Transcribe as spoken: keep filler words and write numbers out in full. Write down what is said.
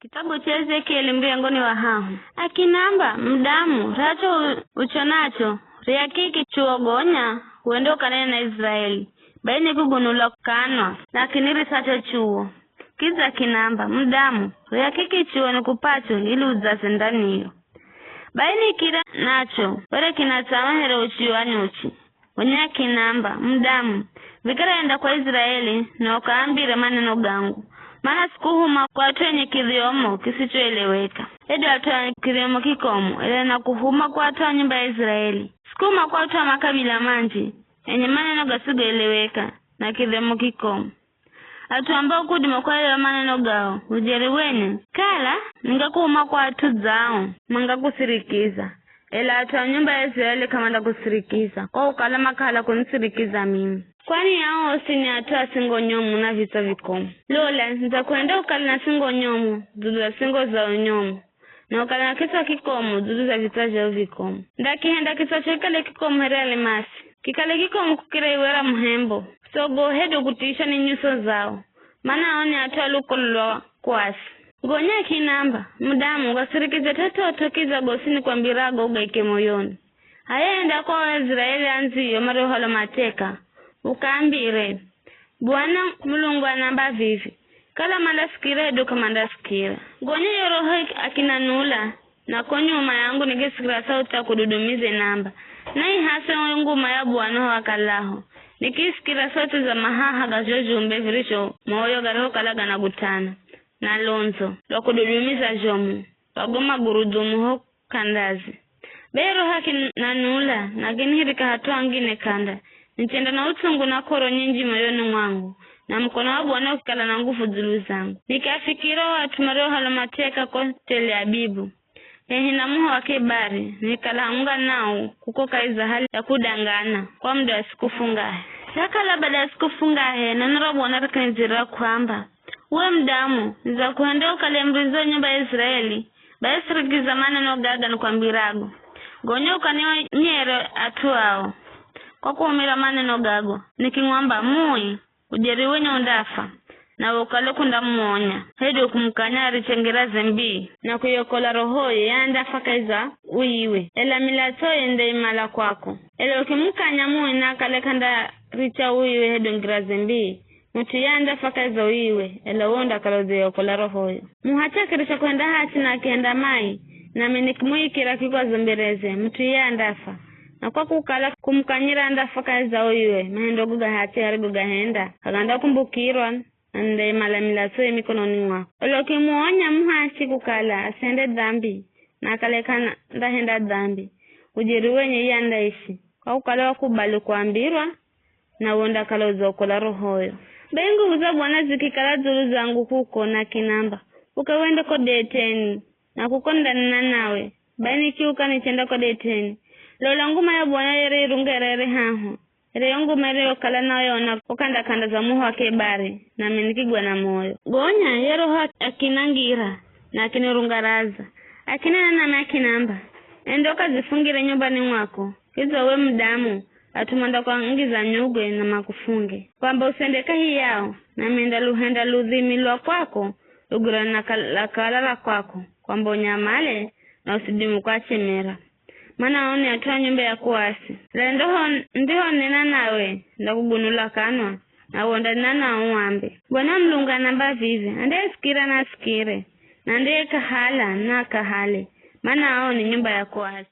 Kitabu cha Ezekieli murengoni wa hahu. Akinamba, mudamu, racho u- ucho nacho, rihakiki chuo gonya, wende ukanene na Israeli. Bai nikugunula kanwa, lakini risacho chuo. Kidza kinamba, mudamu, rihakiki chuo nikupacho ili udzaze ndaniyo. Bai nikira nacho, were kinatsama here uchi wa nyuchi. Gonya kinamba, mudamu, vikira enda kwa Israeli, na ukaambire maneno gangu. Mana sikuhuma kwa at'u enye kidhiomo kisichoeleweka. Hedu at'u a kidhiomo kikomu, ela nakuhuma kwa at'u a nyumba ya Israeli. Sikuhuma kwa at'u a makabila manji, enye maneno gasigoeleweka, na kidhiomo kikomu. At'u ambao kudima kuelewa maneno gao, ujeri wenye. Kala, ningakuhuma kwa at'u dzao, mangakusirikiza. Ela at'u a nyumba ya Israeli k'amandakusirikiza, kwa kukala makala kunisirikiza mimi. Kwani ao osi ni at'u a singo nyomu na vitswa vikomu. Lola, nidzakuhenda ukale na singo nyomu, dzulu za singo zao nyomu. Na ukale na kitswa kikomu dzulu za vitswa zhao vikomu. Ndakihenda kitswa cho kikale kikomu here alimasi, kikale kikomu kukira iwe ra muhembo. Sogo hedu kutisha ni nyuso zao, mana ao ni at'u a lukolo lwa kuasi. Gonya kinamba, mudamu, ugasirikize t'ot'ot'o kidza gosi nikwambirago ugaike moyoni. H'aya enda kwa Aiziraeli andzio mariohalwa mateka, ukaambire, Bwana Mulungu anamba vivi, kala mandasikira hedu k'amandasikira. Gonya yo roho ik- akinanula, na ko nyuma yangu nikisikira sauti ya kududumiza inamba, naihase yo nguma ya Bwana ho akalaho. Nikisikira sauti za mahaha ga zho zhumbe viricho moyo garihokala ganagutana, na londzo lwa kududumiza zhomu, lwa go magurudumu ho k'andazi. Be Roho akinanula, na akinihirika hat'u hangine k'anda. Nichenda na utsungu na k'oro nyinji moyoni mwangu, na mukono wa Bwana ukikala na nguvu dzulu zangu. Nikafikira o at'u mariohalwa mateka ko Teli Abibu, hehi na muho wa Kebari, nikala hamunga nao kuko kahi za hali ya kudangana kwa muda wa siku fungahe. Nakala baada ya siku fungahe, neno ra Bwana rikanidzirira kwamba, We mudamu, nidzakuhenda ukale murizi wa nyumba ya Israeli, bai sirikiza maneno gaga nikwambirago. Gonya ukanionyere at'u ao. Kwa kuhumira maneno gago, nikimwamba, Mui, ujeri wenye undafa, nawe ukale k'undamuonya, hedu kumukanya ariche ngiraze mbii, na kuyokola rohoye, ye andafa kahi za uiwe. Ela milatsoye ndaimala kwako. Ela ukimukanya mui na akale k'andaricha uiwe hedu ngiraze mbii, mut'u iye andafa kahi za uiwe, ela uwe undakala udziyokola rohoyo. Muhachi akirisha kuhenda hachi na akihenda mai, nami nikimuikira kikwazo mbereze, mut'u iye andafa. Na kwa kukala kumukanyira andafa kahi za uiwe, mahendogo ga hachi arigogahenda, k'agandakumbukirwa, na nindaimala milatsoye mikononi mwako. Ela ukimuonya muhachi kukala asihende dhambi, na akale k'andahenda dhambi, ujeri wenye iye andaishi, kwa kukala wakubali kuambirwa, na we undakala udziokola rohoyo. Bai nguvu za Bwana zikikala dzulu zangu kuko, na kinamba, Uka wende ko Deteni, na kuko nindanena nawe. Bai nikiuka nichenda ko Deteni. Lola nguma ya Bwana yere irungerere haho, ere yo nguma iriyokala nayo na ko k'anda-k'anda za muho wa Kebari, nami nikigwa na moyo. Gonya ye Roho akinangira, na akinirungaraza. Akinena nami akinamba, Enda ukadzifungire nyumbani mwako, kidza we mudamu, at'u mandakwangiza nyugwe na makufunge, kwamba usende kahi yao, nami ndaluhenda ludhimi lwa kwako lugwirane na kalakala ra kwako, kwamba unyamale na usidimu kwachemera. Mana ao ni at'u a nyumba ya kuasi. Ela ndiho, ndihonena nawe, ndakugunula kanwa, na we undanena nao uambe, Bwana Mulungu anamba vivi, andayesikira naasikire, na andayekahala naakahale, mana ao ni nyumba ya kuasi.